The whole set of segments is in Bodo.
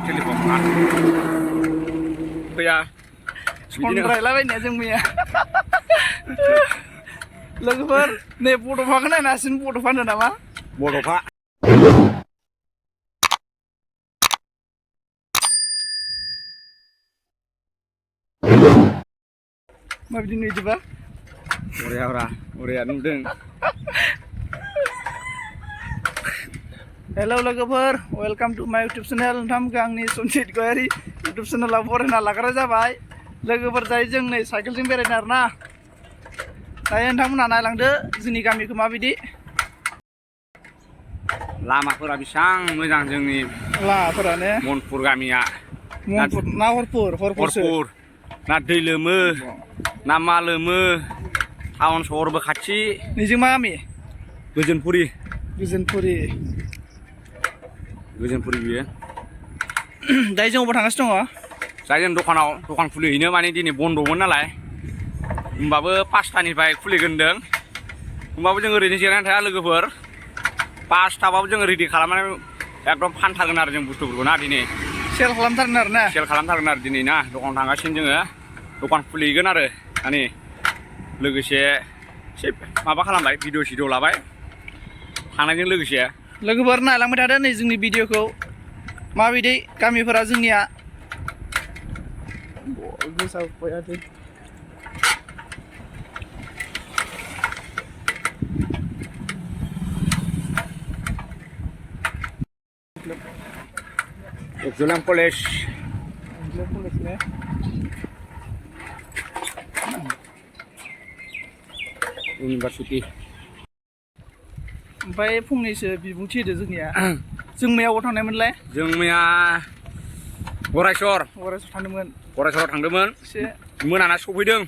telepon kan. Kaya Kondraयलाबायनाया जों मैया लोगोफोर नै बड'फाखौ नायनासिन बड'फा होनो नामा बड'फा माबायदि नुयोबा उराया नुदों हेलौ लोगोफोर वेलकाम टू माय यूट्यूब चैनल नोंथांमोनखौ आंनि सन्जित गयारि यूट्यूब चैनलाव बरायना लाग्रा जाबाय लोगोफोर दायो जों नै साइकेलजों बेरायनो आरोना दायो नोंथांमोनहा नायलांदो जोंनि गामिखौ माबायदि लामाफोरा बेसेबां मोजां जोंनि लामाफोरानो मनपुर गामिया मनपुर ना हरपुर ना दै लोमो ना मा लोमो टाउन सहरबो खाथि नैजों मा गामि गोजोनपुरि बियो दायो जों अबाव थांगासिनो दङ जाय जों दखान खुलिहैनो माने दिनै बन्द'मोन नालाय होमबाबो 5टानिफ्राय खुलिगोन होनदों होमबाबो जों ओरैनो जिरायनानै थाया लोगोफोर 5टाबाबो जों रेडि खालामनानै एकदम फानथारगोन आरो जों बुस्थुफोरखौ ना दिनै सेल खालामथारगोन आरो दिनै ना दखान थांगासिनो जोङो दखान खुलिहैगोन आरो माने लोगोसे एसे माबा खालामबाय भिडिअ लाबाय थांनायजों लोगोसे लोगोफोर नायलांबाय थादो नै जोंनि भिडिअखौ माबायदि गामिफोरा जोंनिया Jualan College University ओमफ्राय फंनैसो बिबुंथि होदो जोंनिया जों मैया अबाव थांनायमोनलाय जों मैया गरायसर थांदोंमोन गरायसराव थांदोंमोन एसे मोनाना सफैदों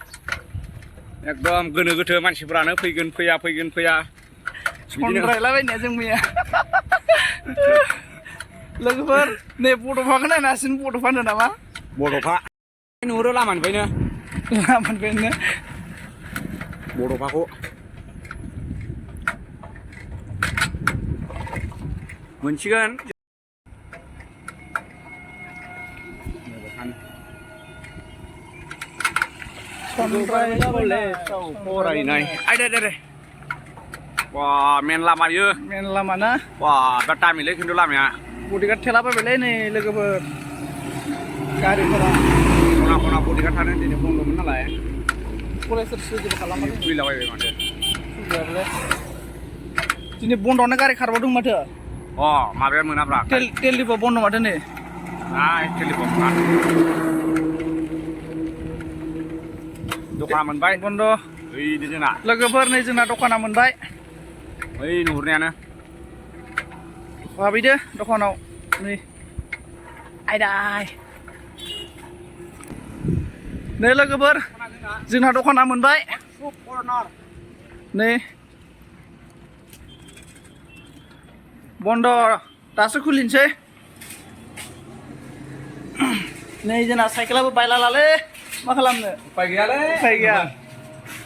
एकदम गोनो गोथो मानसिफोरानो फैगोन फैया सनद्रायलाबायनाया जों मैया लोगोफोर नै बड'फाखौ नायनासिन बड'फा होनो नामा बड'फा नुहुरो लामानिफ्रायनो बड'फाखौ मोनसिगोन फरायनाय दे बा मेन लामा बियो ना बा बिराद दामिलै खिन्थु लामाया बडिगार्ड थेला फैबायलै नै लोगोफोर गारिफोरा खना बडिगार्ड थानो दिनै बन्द'मोन नालाय कलेजफोर सुजुबो खालामनानै खुलिलाबायबाय माथो दिनै बन्द'आनो गारि खारबावदों माथो माबाया मोनाब्रा टेलिफा बन्द' माथो नै टेलिफन दखाना मोनबाय बन्द' ओइ जोंना लोगोफोर नै जोंना दखाना मोनबाय ओइ नुहुरनायानो हाबैदो दखानाव नै आयदाय नै लोगोफोर जोंना दखाना मोनबाय नै बन्द' दासो खुलिनोसै नै जोंना साइकेलाबो बायलालालै मा खालामनो उफाय गैया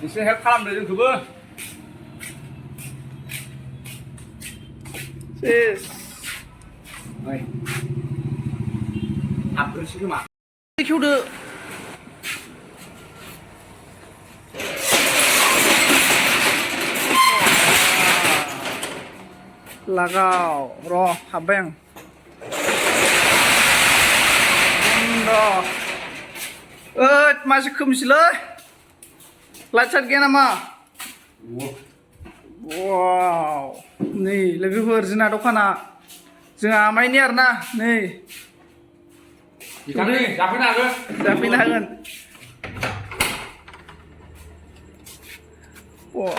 एसे हेल्प खालामदो जोंखौबो हाबग्रोसै खोमा खेवदो लागाव र' हाबबाय आं मासि खोमसिलै लाइट साइट गैया नामा वाव नै लोगोफोर जोंना दखाना जोंहा आमाइनि आरोना नै जाफैनो हागोन वाव